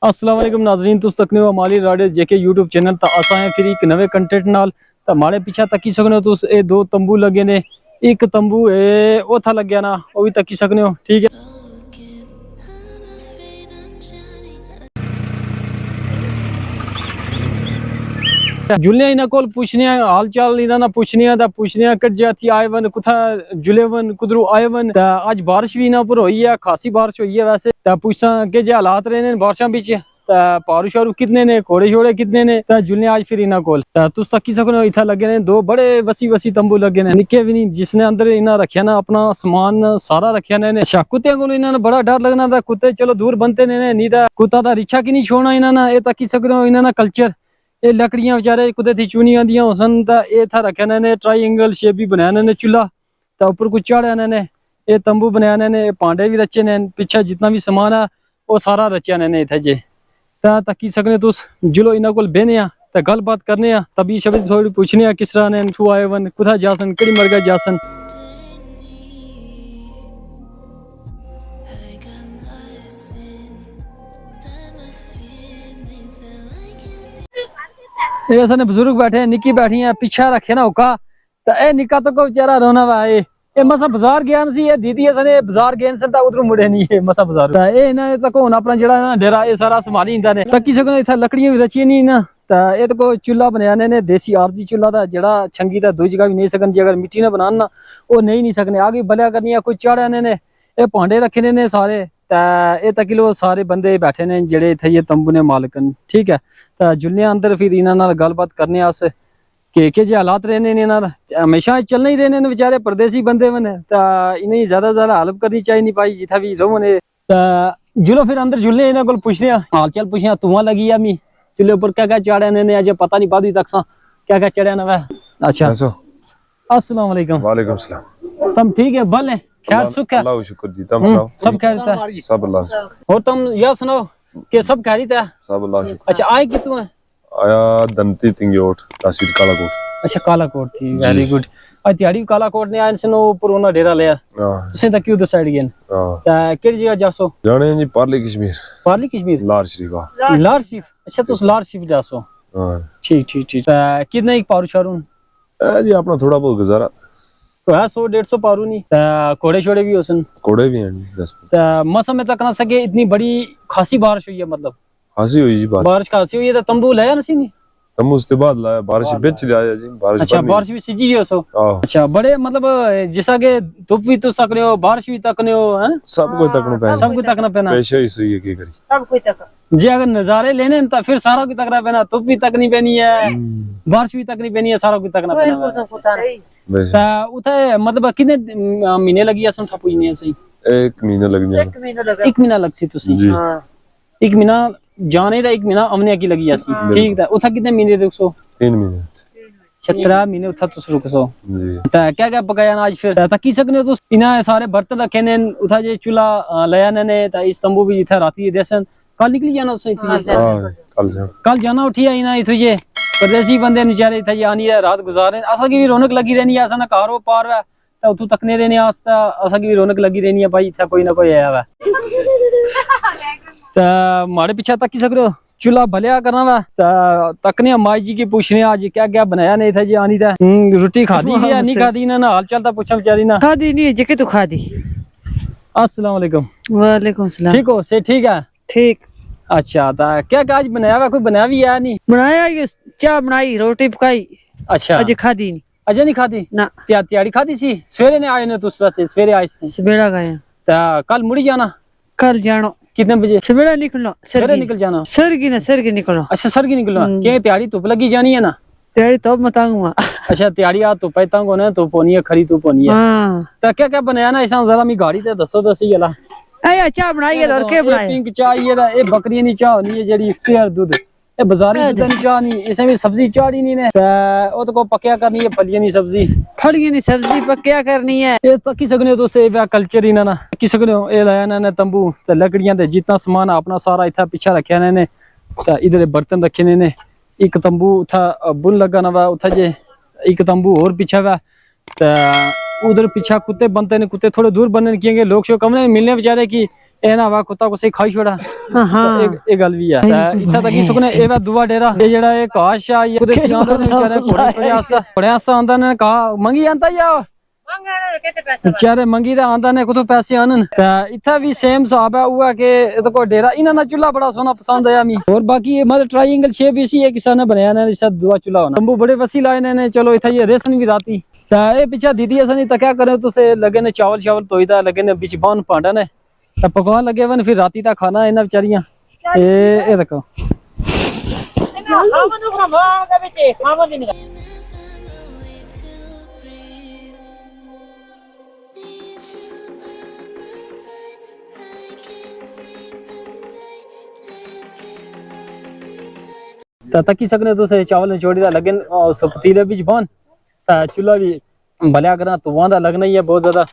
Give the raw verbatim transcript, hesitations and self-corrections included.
السلام علیکم ناظرین، تس تکنے ہو ہماری راڈیو جے کے یوٹیوب چینل۔ تا اساں ہیں پھر ایک نوے کنٹینٹ نال۔ تا ماڑے پیچھے تکی سکنے ہو تس، اے دو تمبو لگے نے۔ ایک تمبو اے اوتھا لگیا نا، او بھی تکی سکنے ہو، ٹھیک ہے۔ جلنے آں انہاں کول، پوچھنے آں حال چال، انہاں نا پوچھنے آں، تا پوچھنے آں کٹ جاتی آئے ون، کتھا جلے ون، کدرو آئے ون۔ تا اج بارش بھی انہاں پر ہوئی ہے، خاصی بارش ہوئی ہے ویسے۔ تا پوچھساں کہ جے حالات رہنے بارشاں بچ، تا پارو شارو کتنے نے، کوڑے شوڑے کتنے نے۔ تا جلنے آج پھر انہاں کول۔ تا تس تکی سکنے ہو، اتھا لگے نے دو بڑے وسی وسی تمبو لگے نے، نکے بھی نہیں، جس نے اندر انہاں رکھیا نا اپنا سامان سارا رکھیا نے۔ اچھا، کتیاں کولوں انہاں نا بڑا ڈر لگنا، تا کتے چلو دور بنتے نے، نہیں تا کتا تا رچھا کی نہیں چھوڑنا انہاں نا۔ اے تکی سکنے ہو انہاں نا کلچر، اے لکڑیاں بچارے کدے تھی چونی آندیاں ہوسن، تا اے تھا رکھیا نے، ٹرائی اینگل شیپ بھی بنایا نے چولہا۔ تا اپر کو چاڑھیا نے، اے تمبو بنایا نے، اے پانڈے بھی رچے نے، پچھا جتنا بھی سامان ہے، او سارا رچیا نے اتھے جے۔ تا تکی سکنے تس، جلو انہاں کول بہنے آں، تا گل بات کرنے آں، طبیعت شبیعت تھوڑی پوچھنے آں، کس طرح نے، تھو آئے ون، کتھا جاسن، کیڑی مرگا جاسن۔ اے اساں نے بزرگ بیٹھے ہیں، نکی بیٹھی ہیں، پچھا رکھے نا ہوکا۔ تا اے نکا تکو بیچارہ رونا وا اے۔ اے مسا بازار گیا نا سی، اے دیدی اساں نے بازار گئے سن، تا ادھروں مڑے نہیں، اے مسا بازار۔ تا اے انہاں تکو ہن اپنا جیڑا نا ڈیرا، اے سارا سنبھالی اندا نے۔ تکی سکنے اتھا لکڑیاں بھی رچی نہیں نا۔ تا اے تکو چولہا بنایا نے، نے دیسی آرزی چولہا دا، جیڑا چھنگی دا دوئی جگہ بھی نہیں سکن، جے اگر مٹی نہ بنان نا، او نہیں نہیں سکنے۔ آگے بلیا کرنی ہے، کوئی چاڑھیا نے، نے اے پانڈے رکھے نے، نے سارے۔ تا اے تکی لو سارے بندے بیٹھے نے، جیڑے اتھے یہ تمبو نے مالک ہیں، ٹھیک ہے۔ تا جلنے اندر پھر انہاں نال گل بات کرنے آس۔ کہ کہ جے حالات رہنے نے انہاں نا، ہمیشہ چلنا ہی رہنے نے، بیچارے پردیسی بندے ون، تا انہیں زیادہ زیادہ ہیلپ کرنی چاہیے نہیں پائی، جتھا بھی رہو نے۔ تا جلو پھر اندر جلنے، انہاں کول پوچھنے آں، حال چال پوچھنے آں، تواں لگی یا می چولہے اپر کیا کیا چاڑھیا نے، نے اجے پتہ نہیں، بعد ہی تک ساں کیا کیا چاڑھیا نا وے۔ اچھا۔ السلام علیکم۔ وعلیکم السلام۔ تم ٹھیک ہے؟ بل ہے؟ خیر سکھ ہے؟ اللہ کا شکر جی، تم سناؤ؟ سب خیر ہے؟ سب اللہ۔ اور تم یا سناؤ کہ سب خیریت ہے؟ سب اللہ کا شکر۔ اچھا، آئے کتوں ہے؟ آیا دنتی تنگیوٹ، تحصیل کالا کوٹ۔ اچھا، کالا کوٹ تھی، ویری گڈ۔ اج تیاری کالا کوٹ نے آئے سنو، پر انہاں ڈیرا لیا۔ تسیں تک کیوں ڈسائیڈ گئے؟ تا کیڑی جگہ جاسو؟ جانے ہیں جی پارلی کشمیر۔ پارلی کشمیر؟ لار شریف آ۔ لار شریف؟ اچھا، تس لار شریف جاسو۔ ٹھیک ٹھیک ٹھیک۔ تا کتنا ایک پارو شارون؟ اے جی اپنا تھوڑا بہت گزارا۔ تو ہے سو ڈیڑھ سو پارو نہیں؟ تا کوڑے شوڑے بھی ہوسن؟ کوڑے بھی ہیں جی، دس پندرہ۔ تا موسم میں تک نہ سکے، اتنی بڑی خاصی بارش ہوئی ہے، مطلب خاصی ہوئی جی بارش۔ بارش خاصی ہوئی ہے، تو تمبو لایا نہ سی نہیں؟ تمبو اس کے بعد لایا، بارش بچ لایا جی، بارش۔ اچھا، بارش بھی سجی ہو سو۔ اچھا، بڑے مطلب جسا کہ دھوپ بھی تو سکنے ہو، بارش بھی تکنے ہو، ہیں؟ سب کوئی تکنا پینا۔ سب کوئی تکنا پینا۔ پیشہ ہی سوئی ہے، کی کری؟ سب کوئی تک۔ جی اگر نظارے لینے ہیں تو پھر سارا کوئی تکنا پینا، دھوپ بھی تکنی پینی ہے، بارش بھی تکنی پینی ہے، سارا کوئی تکنا پینا۔ تا اتھے مطلب کتنے مہینے لگی جاسن تھا پوجنے سے؟ ایک مہینہ لگ جانا۔ ایک مہینہ لگ سی تسی؟ جی۔ ایک مہینہ جانے دا، ایک مہینہ آونے کی لگی جاسی۔ ٹھیک ہے، اتھا کتنے مہینے رکسو؟ تین مہینے۔ اچھا، ترے مہینے اتھا تس رکسو۔ جی۔ تا کیا کیا پکایا نا آج پھر؟ تا کی سکنے ہو تس؟ انہاں سارے برتن رکھے نے، اتھا جے چولہا لیا نے، تا اس تمبو بھی اتھا راتی دیسن۔ کل نکلی جانا اس؟ کل جانا۔ کل جانا اٹھیا انہاں اتھو جے۔ پردیسی بندے نچارے اتھا جے آنی رات گزارے۔ اساں کی بھی رونق لگی رہنی ہے، اساں نا کارو پار ہے۔ تا اتھوں تکنے رہنے آستا اساں کی بھی رونق لگی رہنی ہے بھائی، اتھا کوئی نہ کوئی آیا ہوا۔ تا ماڑے پچھا تکی سکرو، چولہا بھلیا کرنا وا۔ تا تکنے مائی جی کی پوچھنے آج کیا کیا بنایا نے اتھا جی آنی تا۔ روٹی کھادی یا نہیں کھادی؟ انہاں نا حال چال تا پوچھا بیچاری نا۔ کھادی نہیں جے کہ تو کھادی۔ السلام علیکم۔ وعلیکم السلام۔ ٹھیک ہو؟ سے ٹھیک ہے؟ ٹھیک۔ اچھا، تا کیا کیا آج بنایا وا؟ کوئی بنایا بھی ہے نہیں؟ بنایا، چاہ بنائی، روٹی پکائی۔ اچھا۔ اجے کھادی نہیں۔ اجے نہیں کھادی؟ نا۔ تیاڑی کھادی سی؟ سویرے نے آئے نے تس ویسے، سویرے آئے سی؟ سویرا گیا۔ تا کل مڑی جانا؟ کل جانو۔ کتنے بجے؟ سویرا نکلنا۔ سویرے نکل جانا؟ سرگی نا، سرگی نکلنا۔ اچھا، سرگی نکلنا۔ کہ تیاڑی دھوپ لگی جانی ہے نا؟ تیاڑی دھوپ متانگو ہاں۔ اچھا، تیاڑی آ دھوپ ہے، تنگ ہونا ہے، دھوپ ہونی ہے، کھری دھوپ ہونی ہے۔ تا کیا کیا بنایا نا ایسا ذرا می گاڑی تے دسو، دسی گلا۔ اے چاہ بنائی ہے، اور کے بنایا؟ پنک چاہ یہ دا، اے بکریاں نی چاہ ہونی ہے جیڑی پیور دودھ۔ اے بازاری دودھ نی چاہ نہیں، اسے بھی سبزی چاڑھی نہیں نے۔ تے او تو کو پکیا کرنی ہے پھلیاں نی سبزی۔ پھلیاں نی سبزی پکیا کرنی ہے۔ اے تکی سکنے ہو تو سے کلچر ہی نہ نا۔ تکی سکنے ہو، اے لایا نے تمبو تے لکڑیاں تے جتنا سامان اپنا سارا اتھا پچھا رکھیا نے۔ تے ادھر برتن رکھے نے۔ ایک تمبو اتھا بن لگا نا وا، اتھا جے ایک تمبو اور پچھا وا۔ تے ادھر پچھا کتے بنتے نے، کتے تھوڑے دور بننے کیے گے، لوگ شوگ کم نے ملنے بیچارے کی۔ اے نہ ہوا کتا کو سے کھائی چھوڑا۔ ہاں۔ اے گل وی ہے۔ اتھا تک اس کو نے اے وا دوا ڈیرا، اے جیڑا اے کاش آ، اے کدے چاہندے نے بیچارے گھوڑے چھوڑے آستا، گھوڑے آستا آندا نے کہا منگی آندا یا بیچارے منگی تے آندا نے کتھوں پیسے آنن۔ تے اتھا وی سیم صاحب ہے، اوہ کہ تے کوئی ڈیرا، انہاں نا چولہا بڑا سونا پسند آیا می۔ اور باقی اے مت ٹرائنگل شیپ اسی ایک حصہ نے بنایا نے، اس دوا چولہا ہونا۔ تمبو بڑے وسیع لائے نے، چلو اتھا یہ ریسن وی راتی۔ تے اے پچھا دیدی اساں نی تکیا کرے، تسے لگے نے چاول شاول توئی دا، لگے نے بچ بان پانڈا نے۔ تے پکوان لگے ون، پھر راتی تا کھانا انہاں بیچاریاں۔ اے، اے دیکھو۔ تے تکی سکنے تسے چاول نچوڑی دا لگن، آ، اس پتیلے بچ بان۔ تے چولہا وی بھلیا کراں، تواں دا لگنا ہی ہے بہت زیادہ۔